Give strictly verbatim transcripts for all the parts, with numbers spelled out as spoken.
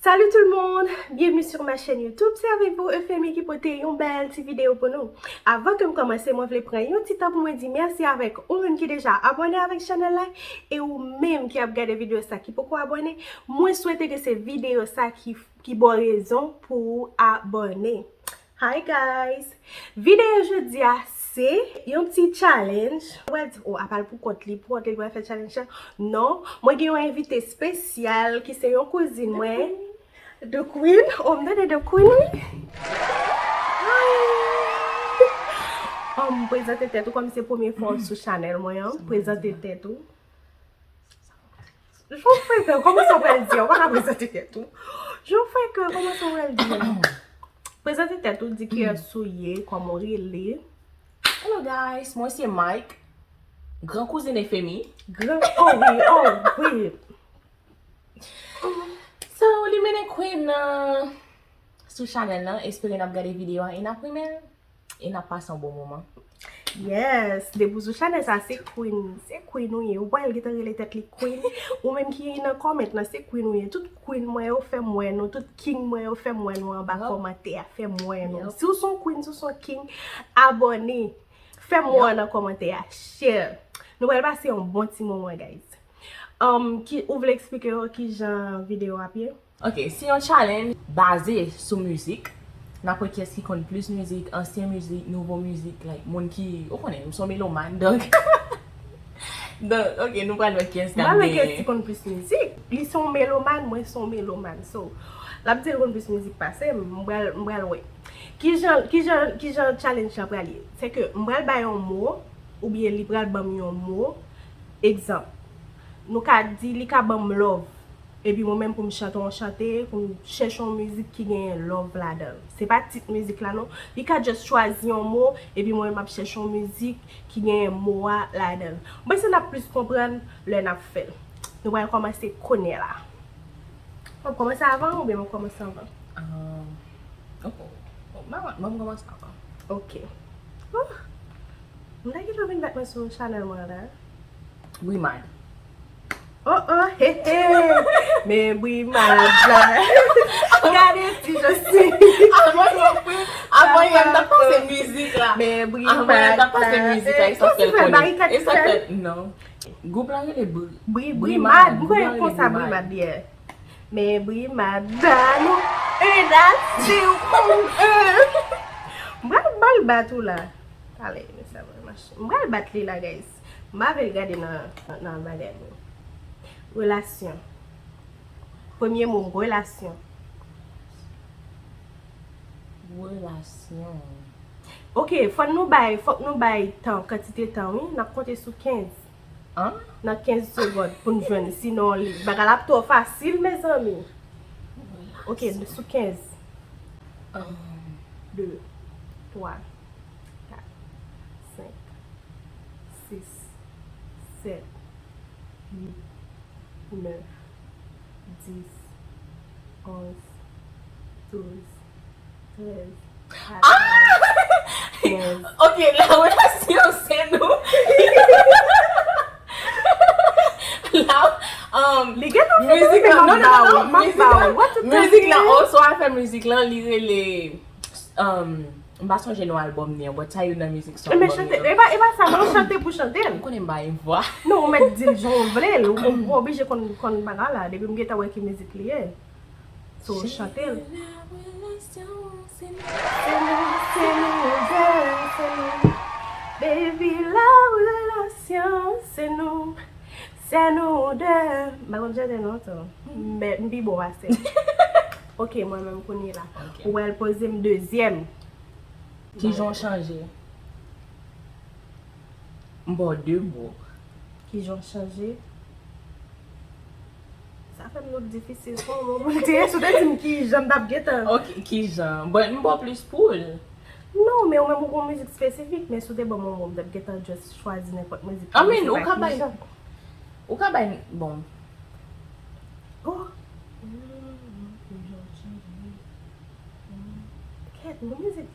Salut tout le monde, bienvenue sur ma chaîne YouTube. C'est avec vous Euphémie ki pote yon bèl ti videyo pou nou. Avan ke m kòmanse, mwen vle pran yon ti tan pou mwen di mèsi avèk ou menm ki deja abòne avèk chanèl la e ou menm ki ap gade videyo sa ki poko abòne. Mwen swete ke se videyo sa ki, ki ba w rezon pou ou abòne. Hi guys! Videyo jodi a se yon ti challenge. Mwen di, oh, apa l pou kont li, pou kont li, mwen fè challenge la. Non, mwen gen yon envite espesyal ki se yon kouzin mwen. The Queen, oh, m tande The Queen, wi. Hi! Um, prezante tèt ou kòm se premye fwa w sou chanèl mwen an. Prezante tèt ou. Jan w frekan, kòman sa w pral di a? Ou pa ka prezante tèt ou. Jan w frekan, kòman sa w pral di a? Prezante tèt ou, di kiyès ou ye, kòman w rele. Hello guys, mwen se Mike, gran kouzin Euphémie. Gran, oh wi, oh wi. So, li mennen Queen nan sou chanèl lan, espere n ap gade videyo a e n ap renmen l. E n ap pase yon bon moman. Yes, depi w sou chanèl sa, se Queen, se Queen ou ye. Ou pral gentan rele tèt li Queen. Ou menm ki nan comment lan, se Queen ou ye. Tout Queen mwen yo fè m wè nou, tout King mwen yo fè m wè nou anba kòmantè a, fè m wè nou. Si w se yon Queen, si w se yon King, abòne. Fè m wè w nan kòmantè a, share. Nou pral pase yon bon ti moman, guys. Um, ki, ou vle eksplike yo kijan videyo ap ye? Ok, se yon challenge baze sou mizik. N ap wè kiyès ki konn plis mizik, ansyen mizik, nouvo mizik, like, moun ki, ou konnen, m se yon melomàn, donk, donk, ok, nou pral wè kiyès k ap genyen. M pral wè kiyès ki konn plis mizik. Li se yon melomàn, mwen se yon melomàn. So, l ap di l konn plis mizik pase m, m pral, m pral wè. Kijan, kijan, kijan challenge la pral ye? Se ke m pral bay yon mo, oubyen li pral ban m yon mo. Egzanp, nou ka di li ka ban m love. Epi mwen menm pou m chante yon chante, pou m chèche yon mizik ki genyen love ladan l. Se pa tit mizik la non. Li ka just chwazi yon mo, epi mwen menm m ap chèche yon mizik ki genyen mo a ladan l. Mwen panse n ap plis konprann lè n ap fè l. Nou pral kòmanse kounye a la. W ap kòmanse avan oubyen m ap kòmanse avan? Um, ok. Bon, m pa konn, mwen m kòmanse avan. Ok. Oh, m ta gentan vin bat mwen sou chanèl mwen la. Brimad. Oh, oh, he, he. Men brimad la. Gade ti Josi. Avan yo pran, avan yo m t ap pase mizik la. Men brimad la. Avan yo m t ap pase mizik la, e sa fè l konnen. E sa fè l, non. Gwoup la rele Bri-, Bri-, Brimad. Brimad. Mwen konnen konsa Brimad ye. Men brimad ba nou. E dati w. M pral, m pral bat ou la. Talè, men sa mwen mache. M pral bat li la, guys. M pa vle l gade nan, nan bagay mwen. Relasyon. Premye mo m, relasyon. Relasyon. Ok, fò nou bay, fòk nou bay tan, kantite tan, wi. N ap konte sou kenz. An? Nan kenz segonn pou n jwenn. Sinon, li, bagay la ap twò fasil, mezanmi. Ok, sou kenz. An. De, twa, kat, senk, sis, sèt, uit, nèf, dis, onz, douz, trèz, katorz, kenz. Ok, la relasyon se nou. La, um, li gentan fini, mizik la, non, non, non, non, mizik la, mizik la, oh, so afè mizik la, li rele, um, m pa sonje non album li an, but sa youn nan mizik sou album li an. E pa, e pa sa, non, chante pou chante l. Ou konnen m pa gen vwa. Non, ou mèt di l jan w vle l, ou, ou oblije konn, konn bagay la, depi m gentan wè ki mizik li ye. So, chante l. Se nou, se nou, girl, se nou. Baby, la relasyon, se nou. Se nou de. M pa konn chante non, tou. Men, m pi bon pase l. Ok, mwen menm kounye la. Ok. Ou pral poze m dezyèm. Kijan w chanje? M ba w de mo. Kijan w chanje? Sa fè m nou difisil, se yon mo pou l te ye. Si w te di m kijan, m t ap gentan. Ok, kijan? But m ba w plis poul. Non, men ou menm ou gon mizik espesifik, men si w te ban m yon mo, m t ap gentan just chwazi nenpòt mizik. I mean, ou ka bay, ou ka bay, bon. Oh. Kèt, bon mizik.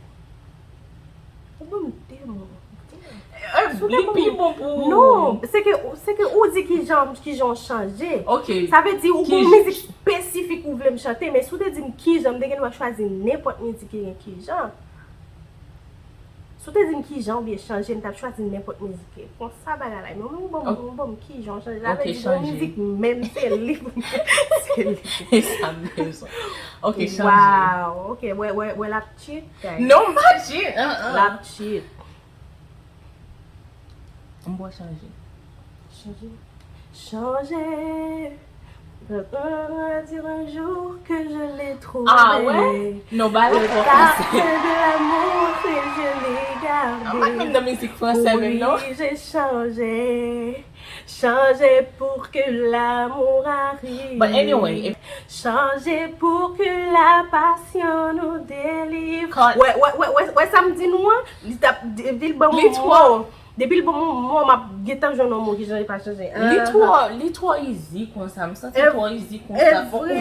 Ou ban m de mo. Damn. Li pi bon pou ou. Non, se ke, se ke ou di kijan, kijan w chanje. Ok. Sa vle di ou gon mizik espesifik. Mizik ou vle m chante, men si w te di m kijan, m te gen dwa chwazi nenpòt mizik ki gen kijan. Si w te di m kijan oubyen chanje, m t ap chwazi nenpòt mizik. Konsa bagay la. Men ou ban m, ou ban m kijan w chanje. Sa vle di bon mizik menm se li pou m, se li. E sa m bezwen. Ok, chanje. Wow, ok, wè, wè, wè l ap cheat, guys. Non, m pa cheat. Uh-uh. L ap cheat. M pral chanje. Chanje. Chanje. Dire un jour que je l'ai trouvé. Ah ouais? Non, ba la pou franse. Le parfum de l'amour que je l'ai gardé. Ah, m pa konn nan mizik franse menm non. Oui, j'ai changé. Changé pour que l'amour arrive. But anyway, if Changé pour que la passion nous délivre. Wè, wè, wè, wè, wè sa m di nou an? Li t ap, depi l ban m yon mo. Depi l ban m yon mo, m ap gentan jwenn yon mo ki chanje pa chanje. Li twò, li twò easy konsa. M santi l twò easy konsa. Evre,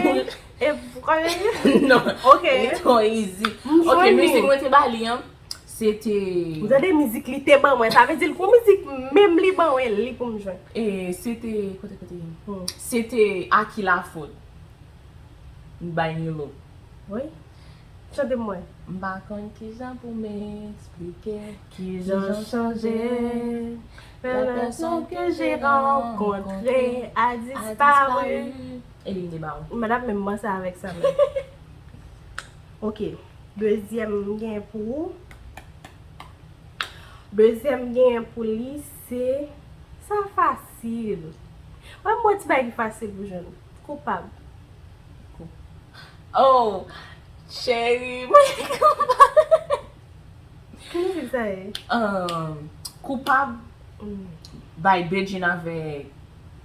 evre. Non, li twò easy. Ok, mizik mwen te ba li an, se te. Ou tande mizik li te ban mwen. Sa vle di l gon mizik menm li ban mwen, li pou m jwenn. E, se te, kote, kote? Se te A qui la faute. M bay Nilo. Wi. Chante m wè. M pa konn kijan pou m eksplike kijan chanje. La personne que j'ai rencontrée a disparu. E li m te ba w. Madanm menm panse avèk sa menm. Ok. Dezyèm m gen pou ou. Dezyèm m gen pou li se, sa fasil. Wè m wè ti bagay ki fasil pou jwenn. Koupab. Oh, cheri, mwen koupab. Ki mizik sa ye? Um, Koupab by Bedjine avèk,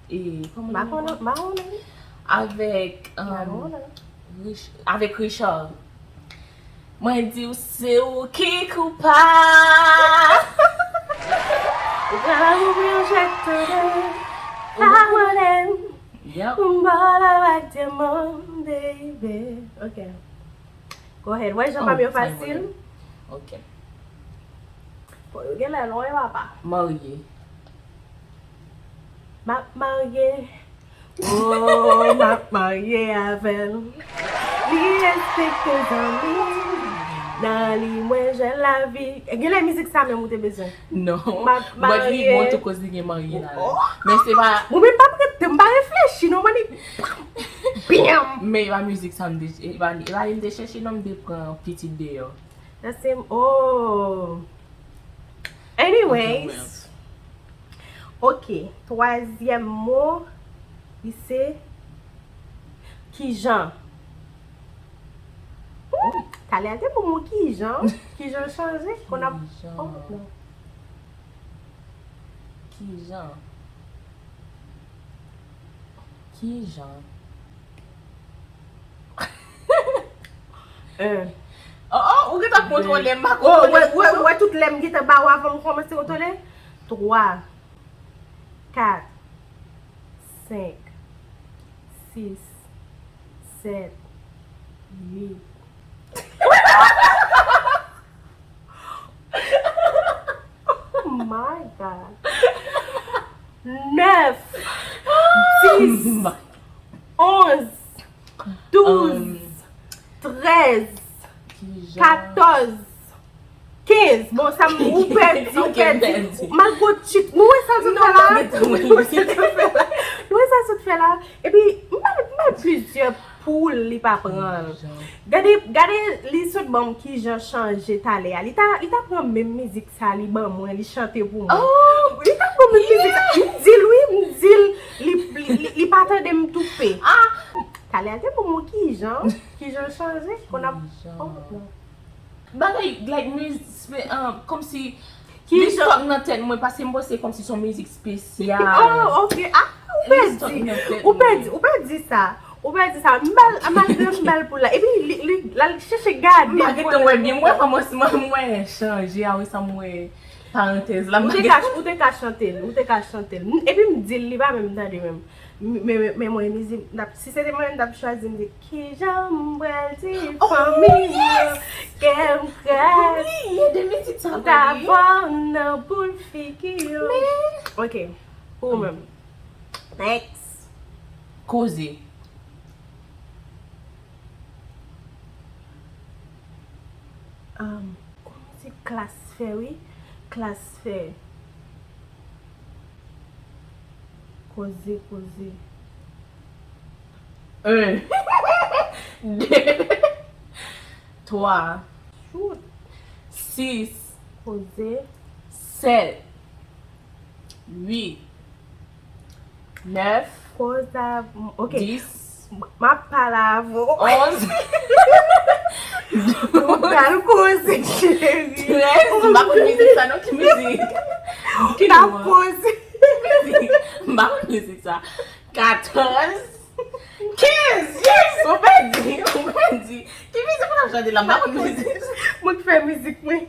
e, kòman li rele? Maronnen, Maronnen. Avèk, um, Maronnen. Rich-, avèk Richard. Mwen di w se ou ki koupab. Ou pran lanmou pou yon jwèt tande. Maronnen. Yep. M ba w love ak dyaman, baby. Ok. Go ahead. Wè jan pa m yo fasil. Ok. Bon, yo genlè lwen, papa. Marye. M ap marye. Oh, m ap marye avè l. Li respekte zanmi. Nan li mwen jwenn lavi. Genlè mizik sa menm ou te bezwen. Non. M ap marye. But li bon tou koz li gen marye la. Men se pa. Mwen menm m pa prete, m pa reflechi non, mwen li. Bam! Men e pa mizik sa m te, e pa, e pa li m te chèche non, m te pran pitit deyò. Sa se, oh. Anyways. Ok, twazyèm mo, li se kijan. Hmm, talè a te pou mwen kijan, kijan chanje, konn ap, oh, non. Kijan? Kijan? Un. Oh, oh, ou gentan kontwole m, pa kontwole. Wè, wè, wè tout lè m gentan ba w avan m kòmanse kontwole. Twa, kat, senk, sis, sèt, uit. Oh my God. Nèf, dis, onz, douz, trèz, katòz, kenz. Bon, sa m, ou pèdi, ou pèdi. Malgre w chit, nou wè sa l sot fè la? Nou wè sa l sot fè la? Epi, m ba l, m ba l plizyè poul li pa pran. Gade, gade, li sot ban m kijan chanje talè a. Li ta, li ta pran menm mizik sa, li ban mwen, li chante pou mwen. Oh, li ta pran menm mizik sa. M di l wi, m di l, li, li, li, li pa tande m toupe. Ah! Talè a te pou mwen kijan, kijan chanje, konn ap, oh, non. Bagay, like, miz-, spe-, um, kòmsi li stuck nan tèt mwen, paske m panse kòmsi se yon mizik espesyal. Oh, ok. Ah, ou pèdi. Ou pèdi, ou pèdi sa. Ou pèdi sa. M ba l, malgre m ba l pou l la. Epi, li, li, l al chèche gade. M pa gentan wè byen. Mwen kòmansman, mwen chanje. A wi, sa m wè parantèz la. Ou te ka, ou te ka chante l. Ou te ka chante l. Epi, m di l, li pa menm tande menm. Men, men, men mwen, mizik, m t ap, si se te mwen, m t ap chwazi mizik. Kijan m pral di fanmi yo ke m krèk? Dabò nan boul figi yo. Ok, pou ou menm. Next. Koze. Um, kòman se Klass fè, wi? Klass fè. Koze, koze. Un. De. Twa. Shoot. Sis. Koze. Sèt. Uit. Nèf. Koze. Ok. Dis. M ap pale avè w. Onz. Ou pral koze, cheri. Trèz. M pa konn mizik sa non, ki mizik? Ki non? M ap koze. Mizik. M pa konn mizik sa. Katòz. Kenz. Yes, ou pèdi. Ou pèdi. Ki mizik ou t ap chante la? M pa konn mizik. Mwen k fè mizik mwen.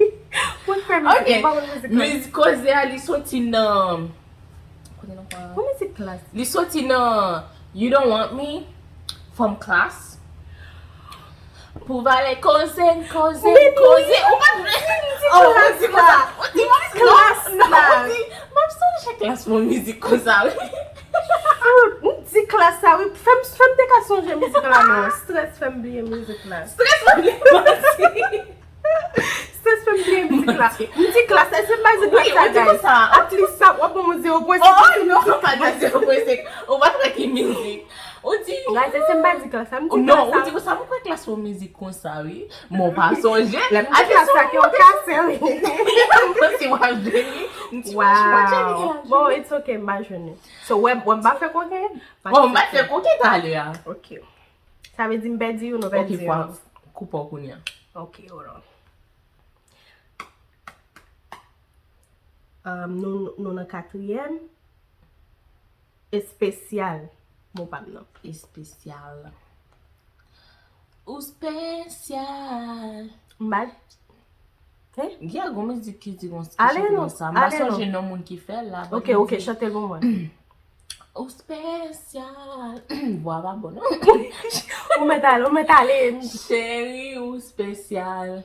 Mwen k fè mizik, ok, m pa konn mizik mwen. Mizik koze a, li soti nan Kote nan kwa? Pou mizik Klass. Li soti nan You Don't Want Me from Klass. Pou valè koze, koze, koze. Ou pa di Klass la. Ou di Klass la. M ap sonje Klass pou mizik konsa, wi. Shoot, m di Klass la, wi. Fè m, fè m te ka sonje mizik la, non. Strès fè m bliye mizik la. Strès fè m bliye mizik. Strès fè m bliye mizik la. M di Klass, èske m pa di Klass la, guys? At least sa, w ap ban mwen zewo pwen senk. Oh, non, pa di zewo pwen senk. Ou pa t wè ki mizik. Ou di, guys, èske m pa di Klass la? M di Klass la. Non, ou di konsa, mwen kwè Klass fè mizik konsa, wi. Mwen pa sonje. Lè m di Klass la, kè w kase, wi. Mwen si w ap jwenn li. M di, mwen pa jwenn li. Bon, it's ok, m pa jwenn li. So, wè, wè, m pa fè koken. Bon, m pa fè koken talè a. Ok. Sa vle di m pèdi youn, ou pèdi youn. Ok, fwa koupe w kounye a. Ok, hold on. Um, nou, nou nan katriyèm. Espesyal. Mo pa m nan. Espesyal. Ou spesyal. M pa Gen yon mizik ki di konsa, ki chante konsa. M pa sonje non moun ki fè l la, but li di, ok, ok, chante l pou mwen. Ou spesyal. Vwa pa bon, non. Ou mèt ale, ou mèt ale. Cheri, ou spesyal.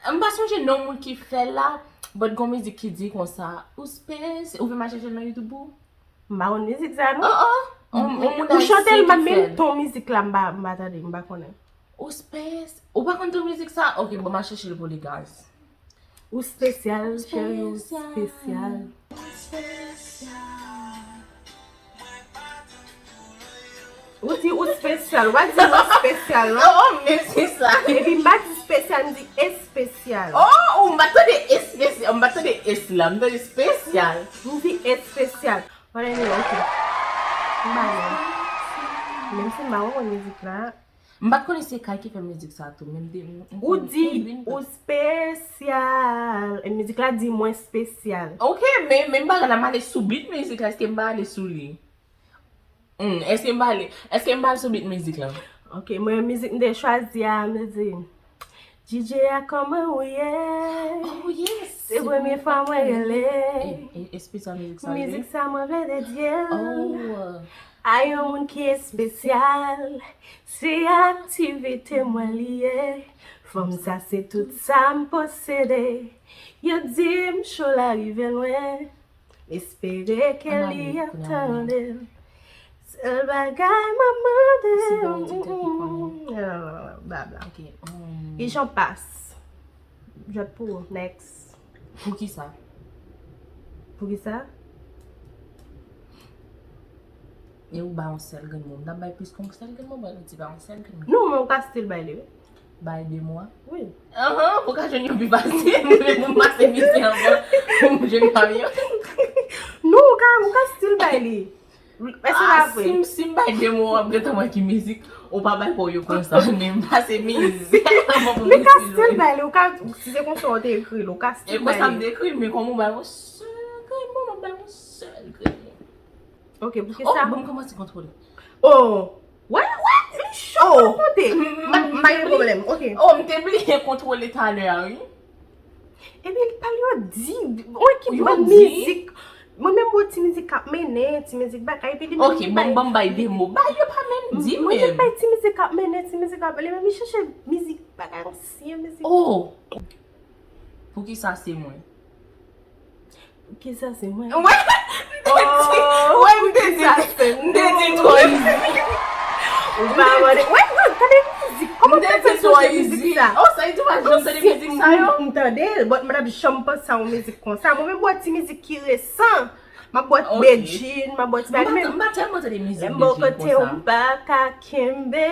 M pa sonje non moun ki fè l la, but gon mizik ki di konsa, ou spesyal. Ou vle m al chèche l nan YouTube ou? M pa konn mizik sa, non. Oh, oh. Ou chante l, men ton mizik la, m pa, m pa tande, m pa konnen. Ou spes-, ou pa konn ton mizik sa? Ok, bon, m a chèche l pou li, guys. Ou spesyal, cheri, ou spesyal. Ou di ou spesyal, ou pa di ou spesyal, non? Oh, men se sa. Epi m pa di spesyal, m di espesyal. Oh, ou m pa tande espesyal, m pa tande es la, m tande spesyal. M di espesyal. But anyway, ok. M pa wè. Menm si m pa konn mizik la. M pa t konnen se Kay ki fè mizik sa tou, men m te, m, m, ou di ou spesyal. E mizik la di mwen spesyal. Ok, men, men m pa konn, m ale sou beat mizik la, èske m pa ale sou li? Hmm, èske m pa ale, èske m pa ale sou beat mizik la? Ok, mwen mizik m te chwazi a, m te di, D J a, kòman ou ye? Oh, yes. Se premye fwa mwen rele. E, e, espesyal mizik sa, wi. Mizik sa mwen vle dedye l a yon moun ki espesyal. Se aktivite mwen li ye. Fanm sa se tout sa m posede. Yo di m cho la rive lwen. M espere ke li ap tande l. Sèl bagay m ap mande. Blabla. Ok. Ijan pas. Jwèt pou ou. Next. Poukisa? Poukisa? E ou bay yon sèl grenn mo. M t ap bay plis ke yon sèl grenn mo, but ou di bay yon sèl grenn mo. Non, men ou ka still bay li, wi. Bay de mwa? Wi. Ahan, pou ka jwenn yon pi fasil. Mwen menm pou m pase mizè anvan pou m jwenn pa m yo. Non, ou ka, ou ka still bay li. Èske pa vre? Si m, si m bay de mwa, w ap gentan wè ki mizik. Ou pa bay pa w yo konsa, men m pase mizè anvan pou m still bay li. Ou ka, si se konsa w te ekri l, ou ka still bay li. E konsa m te ekri l, men kòman w bay yon sèl grenn mo, m ap bay yon sèl grenn mo. Ok, poukisa? Oh, bon, m kòmanse kontwole. Oh, wè, wè, li cho pou l konte. M pa gen pwoblèm, ok. Oh, m te bliye kontwole talè a, wi. Epi, pale yo di, yon ekip bann mizik. Mwen menm, bon, ti mizik k ap mennen, ti mizik bagay, epi li menm li bay. Ok, bon, ban m bay de mo. Bay yo pa menm di menm. Mwen menm bay ti mizik k ap mennen, ti mizik k ap, li menm li chèche mizik bagay, ansyen mizik. Oh! Poukisa se mwen? Kisa se mwen? Wè, m te di, wè, m te di, m te di twò izi. Ou pa abòne. Wè, wè, tande mizik. Kòman w te fè sonje mizik sa? Oh, Ay, tou pa janm tande mizik sa yo? M tande l, but m pa t ap janm panse a yon mizik konsa. Mwen menm bò ti mizik ki resan. M ap bò ti Bedjine, m ap bò ti bagay, men m pa tèlman tande mizik Bedjine konsa. Lè m bò kote w, m pa ka kenbe.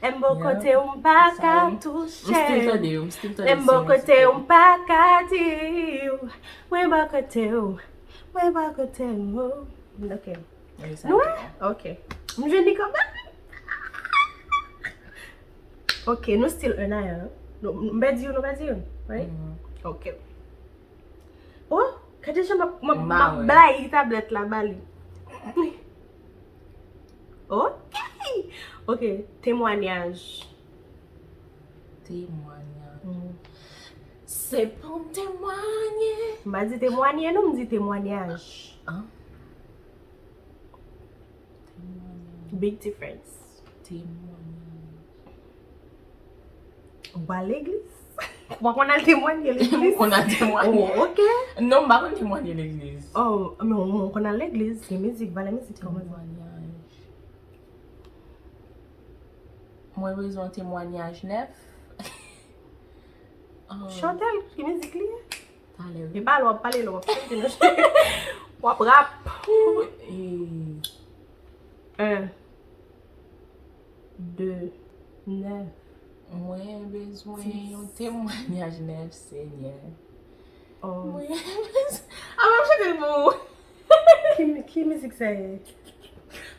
Lè m bò kote w, m pa ka touche. M still tande yo, m still tande. Lè m bò kote w, m pa ka di w. Mwen bò kote w, mwen bò kote w. Ok. Nou wè? Ok. M jwenn li kanmenm. Ok, nou still un à un. Nou, m pèdi youn, nou pèdi youn. Right? Ok. Oh, gade jan m ap, m ap, m ap blayi tablèt la ba li. Ok. Ok, temwanyaj. Temwanyaj. Se pou m temwanye. M pa di temwanye non, m di temwanyaj. An? Temwanyaj. Big difference. Temwanyaj. Ou al legliz? Ou pa konn al temwanye legliz? M konn al temwanye. Oh, ok. Non, m pa konn temwanye legliz. Oh, men ou konn al legliz, gen mizik, valè mizik kòmanse. Temwanyaj. Mwen bezwen yon temwanyaj nèf. Chante l, ki mizik li ye? Talè, wi. E pa lè w ap pale, lè w ap chante, non. W ap rap. En, de, nèf. Mwen bezwen yon temwanyaj nèf, Senyè. Oh. Mwen bezwen. A, m ap chante l pou ou. Ki, ki mizik sa ye?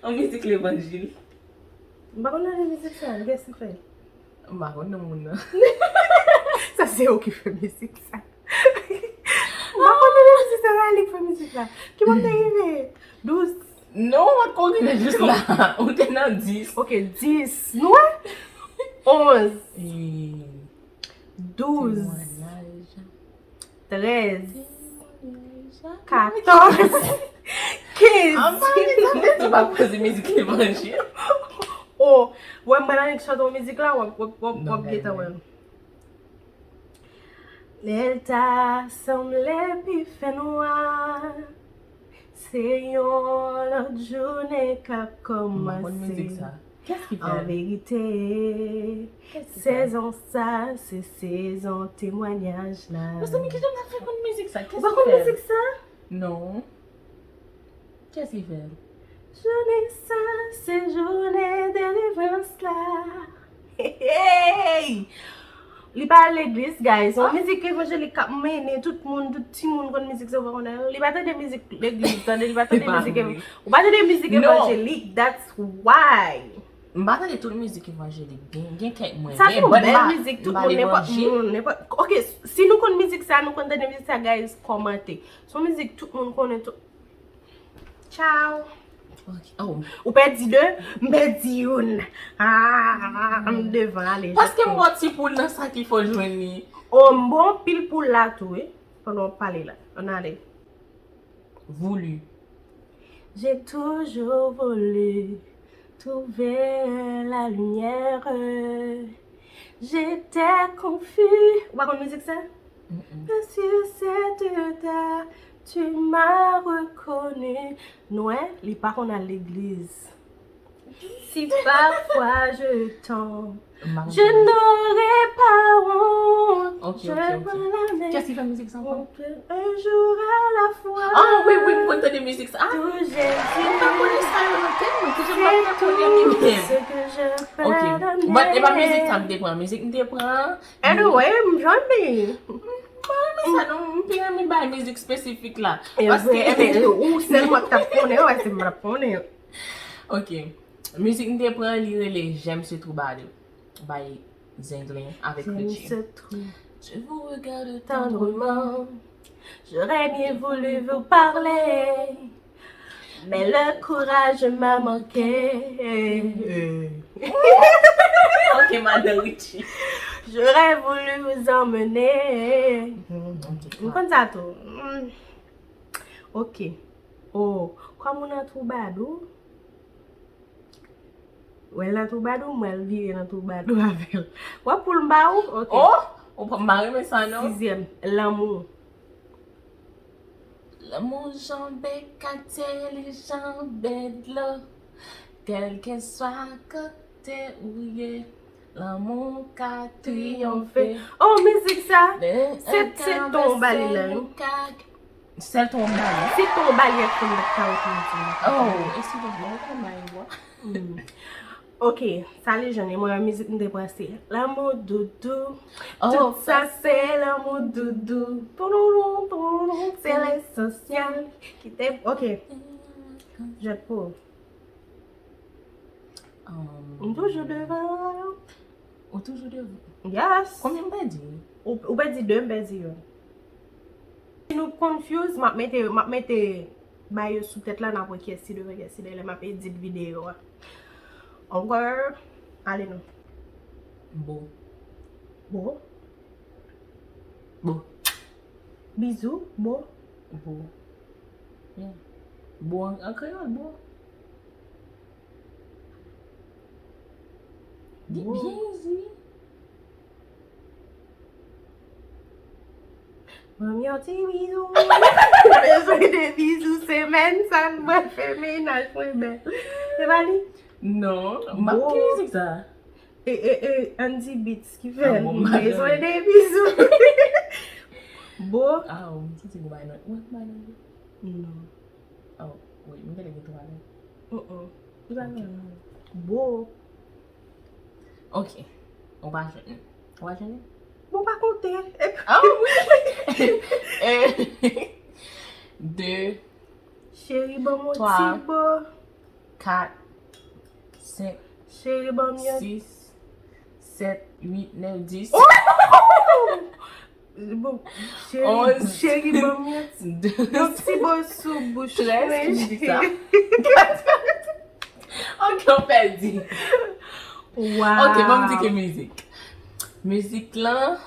Yon mizik levanjil. M pa konn tande mizik sa, kiyès ki fè l? M pa konn non moun nan. Sa se yo ki fè mizik sa. M pa konn tande mizik sa, sa li k fè mizik la. Ki moun te rive? Douz. Non, ou pa t ko rive jis la. Ou te nan dis. Ok, dis. Nou wè? Onz. Douz. Temwanyaj. Trèz. Temwanyaj. Katòz. Kenz. An pa gen sa, men se pa poze mizik levanjil. Oh, wè, m pral annik chante yon mizik la, w ap, w ap, w ap, w ap gentan wè. Lè l ta sanble pi fènwa. Se yon lòt jounen k ap kòmanse. M pa konn mizik sa. Kiyès ki fè l? An verite, kiyès ki fè l? Sezon sa, se sezon temwayaj la. Mezanmi, kijan m ta fè konn mizik sa? Kiyès ki fè l? Ou pa konn mizik sa? Non. Kiyès ki fè l? Jounen sa, se jounen delivrans la. Hey! Li pa legliz, guys. Yon mizik evanjelik k ap mennen tout moun, tout timoun konn mizik sa, ou pa konnen l. Li pa tande mizik legliz, tande, li pa tande mizik ev-, ou pa tande mizik evanjelik, that's why. M pa tande tout mizik evanjelik, gen, gen kèk mwen. Sa se yon bèl mizik, tout moun, nenpòt moun, nenpòt, ok, si nou konn mizik sa, nou konn tande mizik sa, guys, kòmante. Se yon mizik tout moun konnen, tout, Ciao. Ok. Oh. Ou pèdi de, m pèdi youn. Ah, m devan, ale. Paske m wè ti poul nan sa ki fò jwenn li. Oh, m bon pil poul la tou, wi. Pandan w pale la. Ann ale. Voulu. J'ai toujours voulu trouver la lumière. J'étais confus. Ou pa konn mizik sa? Mm-mm. Mais sur cette terre, tu m'as reconnu. Nou wè, li pa konn al legliz. Si parfois je tombe, je n'aurai pas honte. Ok, ok, ok. Je prends la mer. Kiyès ki fè mizik sa ankò? Un jour à la fois. Ah, wi, wi, m konn tande mizik sa. Ah, mwen pa konnen sa yo nan tèt mwen. Kijan m pa fè konnen li menm? Ok. But e pa mizik sa m te pran. Mizik m te pran. Anyway, m jwenn li. M pa renmen sa non. M pi renmen bay mizik espesifik la. Paske ou sèlman k t ap konnen yo, se m p ap konnen yo. Ok. Mizik m te pran, li rele J'aime ce troubadour. Bay Zenglen avèk Richie. Je vous regarde tendrement. J'aurais bien voulu vous parler, mais le courage m'a manqué. Ok, madan Richie. J'aurais voulu vous emmener. M konn sa tou. Ok. Oh, kòm ou nan twoubadou, Wè l nan twoubadou, m wè l vire nan twoubadou avè l. W ap pou l m ba ou? Ok. Oh! Ou pa m pa renmen sa non. Sizyèm, lanmou. Lanmou janbe katye li janbe dlo. Kèlkeswa kote ou ye. Lanmou ka triyonfe. Oh, mizik sa. Se, se ton w ba li la, wi. Sèl ton w ba li. Se ton w ba li ak fòm nan kawot mizik. Oh, eskize m, mwen konn bay vwa. Ok, sa li jwenn, e mwen, mizik m te pran se Lanmou doudou. Tout sa se lanmou doudou. Touloulou, touloulou, se lesansyèl ki te, ok. Jwèt pou ou. M toujou devan. Ou toujou devan? Yes. Konbyen m pèdi? Ou, ou pèdi de, m pèdi youn. Si nou confuse, m ap mete, m ap mete bay yo sou tèt la, n ap wè kiyès ki devan, kiyès ki dèyè, lè m ap edit videyo a. Ankò, ale non. Bo. Bo? Bo. Bizou, bo. Bo. Yeah. Bo an, an kreyòl, bo. Byen di. Ban m yon ti bizou. Bezwen de bizou semèn sa, m pral fè mennaj mwen bèl. Se pa li? Non, m ap ki mizik sa? E, e, e, Andy Beats ki fè l. Bezwen de bizou. Bo. Ah, m santi m bay non. Ou wè m bay non? Non. Oh, wi, m genlè gen twa non. Mm-mm. Ou pa gen non. Bo. Ok. Ou pa jwenn. Ou pa jwenn? Bon, pa konte. Ah, wi. Un, deux, cheri, ban m yon ti bo. Kat, senk, cheri, ban m yon sis, sèt, uit, nèf, dis. Bon, cheri, cheri, ban m yon ti bo sou bouch mwen. Trèz, ki mizik sa? Ok, ou pèdi. Wow. Ok, ban m di ki mizik. Mizik lan,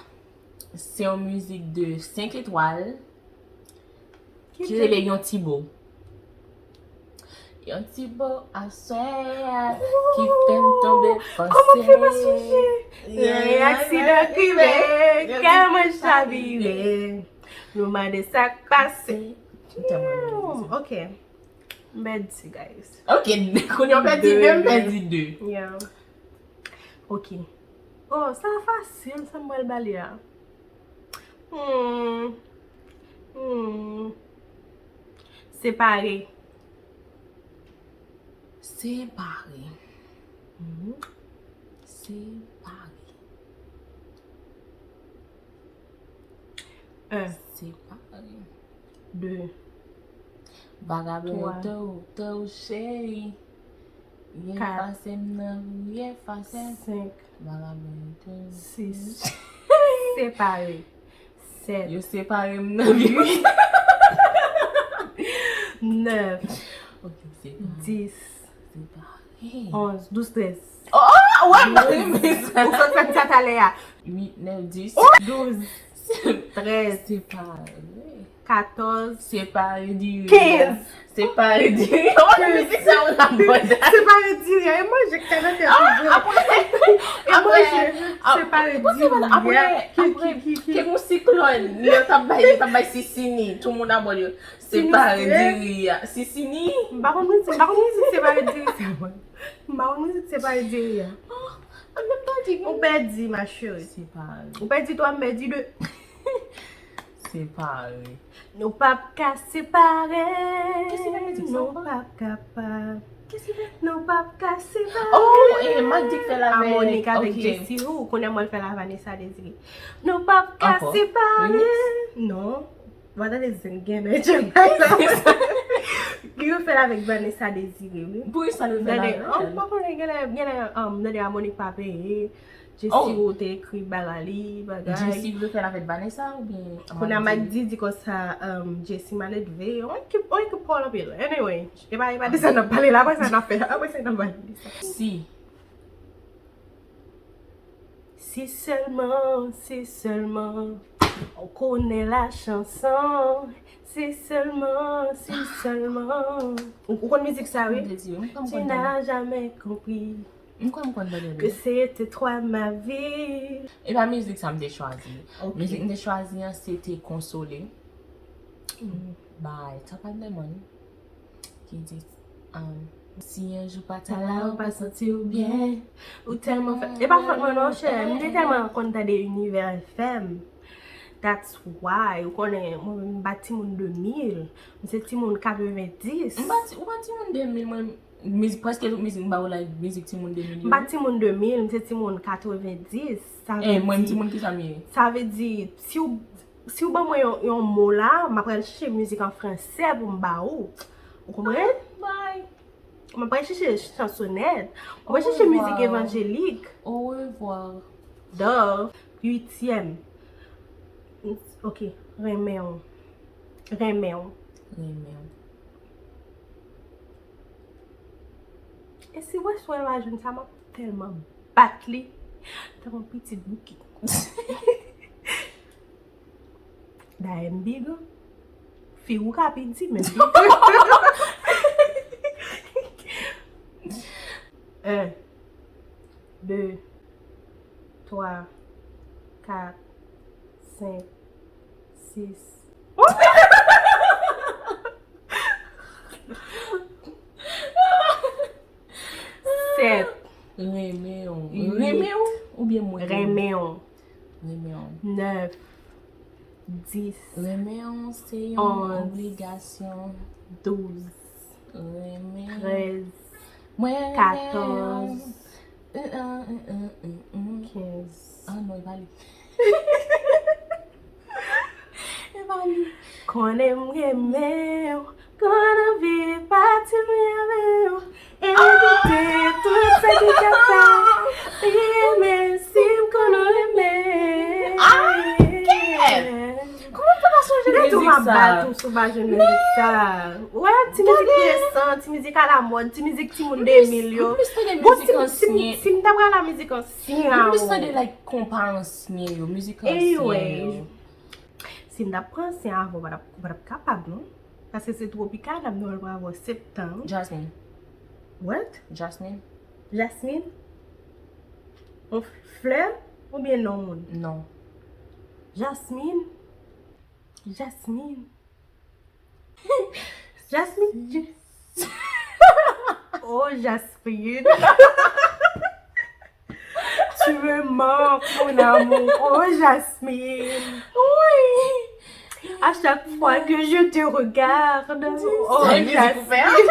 se yon mizik de senk etwal ki rele Yon Ti Bo. Yon ti bo aswè a ki fè m tonbe panse. Kòman m fè pa sonje? Yon aksidan k rive, kè mwen chavire. Nou mande sa k pase. Ok. M pèdi, guys. Ok, kounye a w pèdi de, m pèdi de. Yeah. Ok. Oh, sa fasil, sa m pral ba li a. Hmm. Hmm. Separe. Separe. Mhm. Separe. Un. Separe. De. Vagabon yo twa. Tè w, tè w cheri. Kat. Efase m nan vi, efase m. Senk. Vagabon yo twa. Sis. Separe. Sèt. Yo separe m nan vi. Nèf. Ok, separe. Dis. Separe. Onz, douz, trèz. Oh, oh, wè, m renmen sa. Ou sot fè m sa talè a. Uit, nèf, dis. Douz, trèz, separe. Katòz, separe diri. Kenz. Separe diri. Oh, mizik sa ou la bòd. Separe diri. E manje k ta nan tèt ou. Apre, e manje. Separe diri. Apre, apre, ke gon siklòn. Yo t ap bay, yo t ap bay sisini. Tout moun abòd yo. Separe diri a. Sisini. M pa konn mizik, m pa konn mizik separe diri sa, mwen. M pa konn mizik separe diri a. Ou pèdi, ma chérie. Separe. Ou pèdi twa, m pèdi de. Separe. Nou p ap ka separe. Kèsi fè mizik sa ankò? Nou p ap kapab. Kèsi fè? Nou p ap ka separe. Oh, e Mike Dick fè l avèk. Harmonik avèk Jessie Woo, kounye a mwen fè l a Vanessa Désiré. Nou p ap ka separe. Ankò? Remix? Non. Vanessa Désiré gen nan Jamaica. Yo fè l avèk Vanessa Désiré, wi. Poukisa yo fè l avèk li? M pa konnen, genlè, genlè, um, nan de Harmonik pa peye. Jessie Woo te ekri bagay li, bagay. Jessie Woo fè l avèk Vanessa oubyen Mike Dick? Kounye a Mike Dick di konsa, um, Jessie maledve. On ekip, on ekip pòl anpil. Anyway, e pa, e pa de sa n ap pale la, apre sa n ap fè, apre sa n ap pale de sa. Si. Si sèlman, si sèlman, on connaît la chanson. Si sèlman, si sèlman. Ou, ou konn mizik sa, wi? M te di, m konn konn. Tu n'as jamais compris. M kwè m konn tande li. Que c'était toi ma vie. E pa mizik sa m te chwazi. Ok. Mizik m te chwazi an, se te Konsole. Mm. By Top and Lemon. Ki di, um, Si yon jou pa ta la, ou pa santi w byen. Ou tèlman fè. E pa fòt mwen non, chè. M te tèlman konn tande Univers F M. That's why. Ou konnen, mwen menm, m pa timoun de mil. M se timoun katrevenndis. M pa ti, ou pa timoun de mil, mwen, mizik, prèske tout mizik m ba ou la, mizik timoun de mil yo. M pa timoun de mil, m se timoun katrevenndis. Sa vle di, mwen, m timoun ki sa m ye? Sa vle di, si w, si w ban mwen yon, yon mo la, m ap al chèche mizik an fransè pou m ba ou. Ou konprann? Bye. Mwen pa chèche chansonèt. Mwen chèche mizik evanjelik. Au revoir. Duh. Uityèm. Ok. Renmen w. Renmen w. Renmen w. E si Westwell pa jwenn sa, m ap tèlman bat li. Tankou pitit bouki. Dayè m big. Fi ou ka piti, men big. En, de, twa, kat, senk, sis. Sèt. Renmen w. Uit. Renmen w oubyen mwen renmen w? Renmen w. Nèf. Dis. Renmen w se yon obligasyon. Douz. Renmen w. Trèz. Mwen renmen w. Katòz. Kenz. Ah non, e pa li. E pa li. Konnen m renmen w. Konnen anvi pati m avè w. Evite tout sa ki ka fè. Li renmen si m konn ou renmen. Ah, kèt! Kòman m te pa sonje mizik sa? Gade tou m ap bat ou sou baje mizik sa. Ou wè, ti mizik resan, ti mizik alamòd, ti mizik timoun de mil yo. M plis tande mizik ansyen. Si m ta pral a mizik ansyen avan. M plis tande, like, konpa ansyen yo, mizik ansyen yo. Si m ta pran ansyen avan, ou pa t ap, ou pa t ap kapab, non. Paske se Tropicana, m nan pral pran avè w Septan. Jasmine. What? Jasmine. Jasmine? On flè oubyen non moun? Non. Jasmine? Jasmine. Jasmine. Oh, Jasmine. Tu me manques, mon amour. Oh, Jasmine. Oui. À chaque fois que je te regarde. Oh, Jasmine.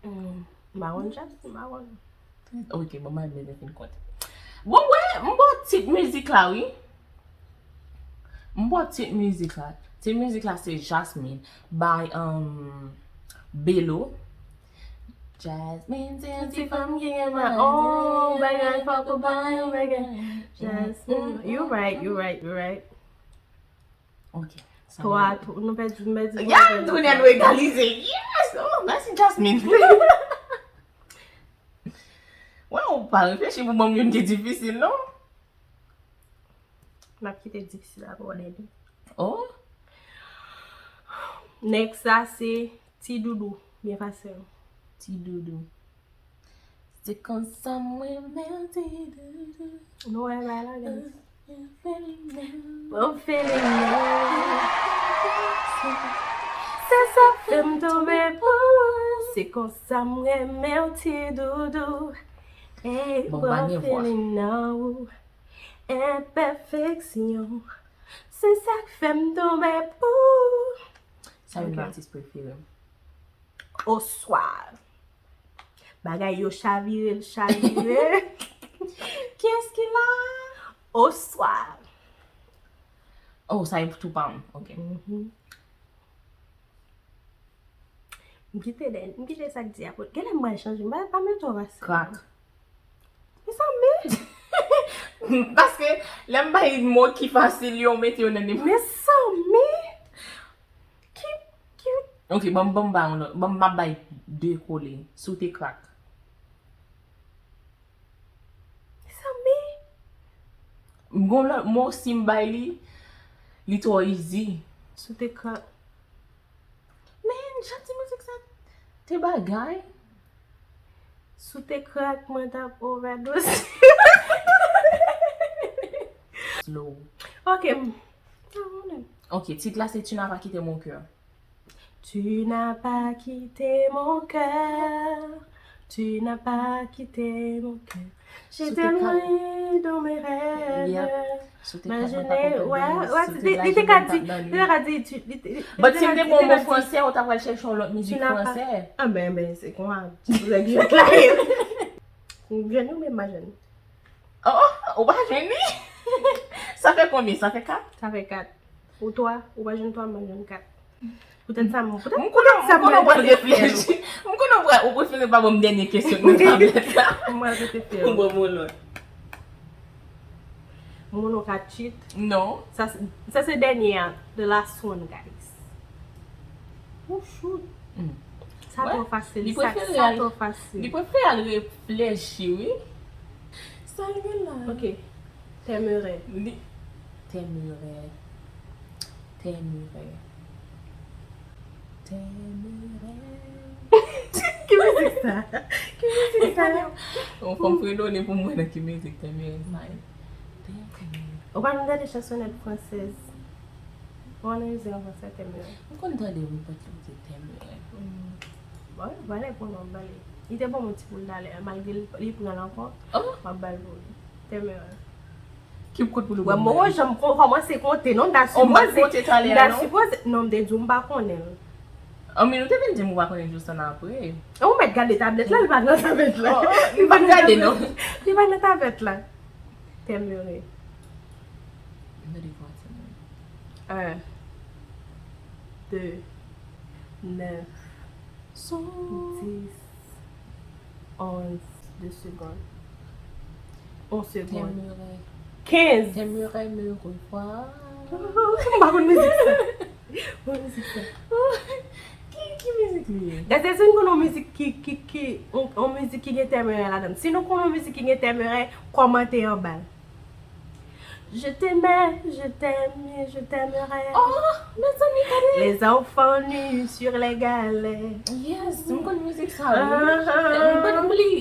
Hmm, Maron Jasmine, Maron. Ok, bon, m al mete fin kont. Bon, wè, m bon tit mizik la, wi. M bon tit mizik la. Tit mizik la se Jasmine by, um, Belo. Jasmine, se yon ti fanm ki gen ma-, oh, bagay, fòk ou bay yon bagay. Jasmine, you right, you right, you right. Ok. Twa, twa, nou pèdi, nou pèdi. Ya, nou tounen nou egalize. Yes! Oh, mèsi, Jasmine. Wè, ou pa reflechi pou ban m youn ki difisil, non? M ap kite difisil la pou ou, Nelly. Oh. Next la, se Ti Doudou. Byen fasil. Ti Doudou. Se konsa m renmen Ti Doudou. Nou wè bagay la, guys. I'm feeling love. I'm feeling love. Se sa k fè m tonbe pou ou. Se konsa m renmen w, Ti Doudou. Ey, bon, m pa gen vwa. Feeling nan ou. Enpèfeksyon. Se sa k fè m tonbe pou ou. Sa youn nan atis prefere m. Oswa. Bagay yo chavire, l chavire. Kiyès ki la? Oswa. Oh, sa e tou pa m. Ok. Mhm. M kite dèn-, m kite sa k di a pou, genlè m pral chanje, m pa, pa mete w pase. Krak. Mezanmi! Paske lè m bay mo ki fasil yo, w mete yo nan nenpòt. Mezanmi! Ki, ki. Ok, ban m, ban m ba yon lòt. Ban m, m ap bay de kole. Si w te krak. Mezanmi! M gon lòt mo, si m bay li, li twò easy. Si w te krak. Men, jan ti mizik sa te bagay. Si w te krak, mwen t ap overdose. Slow. Ok, m, sa konnen. Ok, tit la se Tu n'as pas quitté mon cœur. Tu n'as pas quitté mon cœur, tu n'as pas quitté mon cœur. J'étais loin dans mes rêves. Imaginez, ouais, ouais, li te ka di, li te ka di, tu, li te, li te ka di, li te ka di, tu n'as pas. But si m te bon mo fransè, ou ta pral chèche yon lòt mizik fransè. Ah ben, ben, se konsa, se pou sa ke je la ye. Ou jwenn ou menm pa jwenn. Oh, ou pa jwenn li? Sa fè konbyen? Sa fè kat? Sa fè kat. Ou twa, ou pa jwenn twa, mwen jwenn kat. Poutèt sa, mwen, poutèt, poutèt sa, mwen pral reflechi. M konnen w pral, ou prefere pa ban m dènye kesyon nan tablèt la. Mwen pral rete fè. Ou ban m yon lòt. Mwen konnen w ka cheat. Non. Sa, se- sa se dènye a. The last one, guys. Oh, shoot. Sa twò fasil. Sa, sa twò fasil. Li prefere al reflechi, wi. Sa l gen la? Ok. T'aimerais. Li. T'aimerais. T'aimerais. T'aimerais. Ki mizik sa? Ki mizik sa? Yon fanm fredone pou mwen nan ki mizik t'aimerais sa ye. T'aimerais. Ou pa konn tande chansonèt fransèz? Ou pa konn mizik an fransè, t'aimerais? M konn tande, wi, m konn tande t'aimerais. Bon, valè pou nou, valè. Li te ban mwen ti poul talè, malgre li, li pran l ankò, m ap ba l pou li. T'aimerais. Ki kout pou nou ban mwen? Mwen, janm kòmanse konte, non, m ta sipoze, m ta sipoze, non, m te di w m pa konnen l. Anmwey, ou te vin di m ou pa konnen jis ann apre. Ou mèt gade tablèt la, li pa nan tablèt la. Oh, oh, li pa gade, non. Li pa nan tablèt la. T'aimerais. Gade kòman se mwen. Un, deux, neuf, dix, onze, deux secondes. Onze secondes. T'aimerais. Quinze. T'aimerais me revoir. M pa konn mizik sa. Bon, mizik sa. Ki, ki mizik li ye? Gade, si nou konn yon mizik ki, ki, ki, yon, yon mizik ki gen t'aimerais ladan l. Si nou konn yon mizik ki gen t'aimerais, kòmante anba l. Je t'aimais, je t'aime, je t'aimerais. Oh, mezanmi, gade. Les enfants nus sur les galets. Yes, m konn mizik sa, wi. Ah, ah, ah. M konn, m li,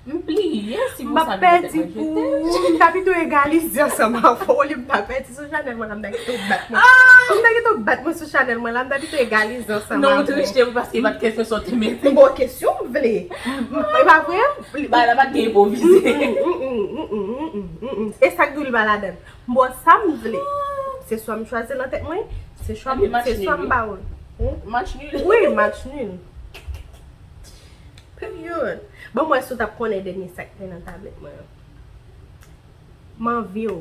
m pliye, si m ap pèdi pou ou, m ta pito egalize ansanm avè w, olye m ta pèdi sou chanèl mwen la, m ta kite w bat mwen. Ah! M ta kite w bat mwen sou chanèl mwen la, m ta pito egalize ansanm avè w. Non, ou triste, wi, paske pa t kesyon sa w te mete. M ba w kesyon m vle. E pa vre? Bagay la pa t gen enpwovize. Mm, mm, mm. E sa k di w li pa ladan l? M ba w sa m vle. Se swa m chwazi nan tèt mwen, se swa m, se swa m ba w l. Match nul. Wi, match nul. Period. Bon, mwen, si w t ap konnen dènye sa k te nan tablèt mwen an. M anvi w.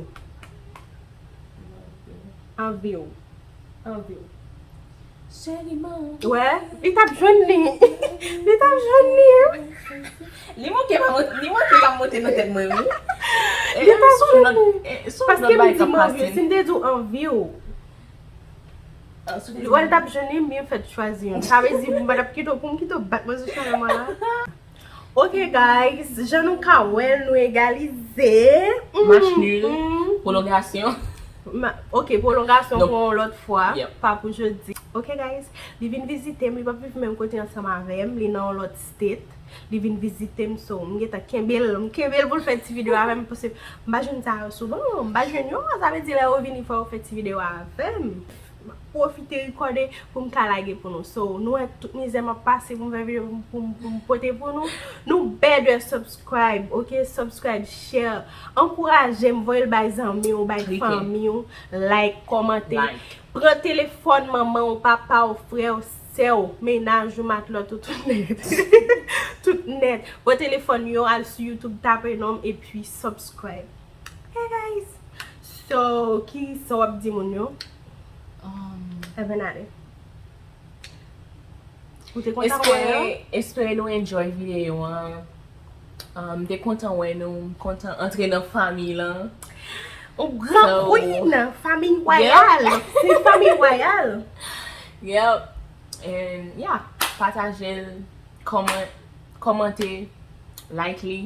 Anvi w. Anvi w. Cheri, m anvi w. Wè, li t ap jwenn li. Li t ap jwenn li. Li manke pa mont-, li manke pa monte nan tèt mwen, wi. Li t ap jwenn li. Paske m di m anvi w. Si m te di w anvi w, wè, l t ap jwenn li, m byen fèt chwazi youn. Sa vle di, m pa t ap kite w pou m kite w bat mwen sou chanèl mwen la. Ok, guys, jan nou ka wè, nou egalize. Match nul. Pwolongasyon. Ok, pwolongasyon pou yon lòt fwa, pa pou jodi. Ok, guys, li vin vizite m, li p ap viv menm kote ansanm avè m, li nan yon lòt state. Li vin vizite m, so m gentan kenbe l, m kenbe l pou l fè ti videyo avè m, paske m pa jwenn sa yo souvan, m pa jwenn yo, sa vle di lè yo vini fò yo fè ti videyo avè m. M ap pwofite rekòde pou m ka lage pou nou. So, nou wè tout mizè m ap pase pou m fè videyo pou m, pou m, pou m pote pou nou. Nou bèdè subscribe, ok? Subscribe, share. Ankouraje m, voye l bay zanmi w, bay fanmi w, like, kòmante. Pran telefòn manman w, papa w, frè w, sè w, mennaj ou, matlòt ou, tout nèt. Tout nèt. Pran telefòn yo, al sou YouTube, tape non m, epi subscribe. Hey guys! So, ki sa w ap di moun yo? Evan ale. Ou te kontan wè yo? Espere, espere nou enjoy videyo an. Um, m te kontan wè nou, m kontan antre nan fanmi lan. Ou gran queen, fanmi wayal. Se fanmi wayal. Yep. And yeah, pataje l, kòman-, kòmante, like li.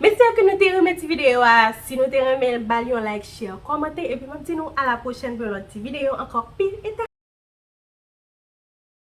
Mèsi ke nou te renmen ti videyo a. Si nou te renmen, ba l yon like, share, kòmante, epi m ap di nou a la pwochèn pou yon lòt ti videyo ankò pi entèresan.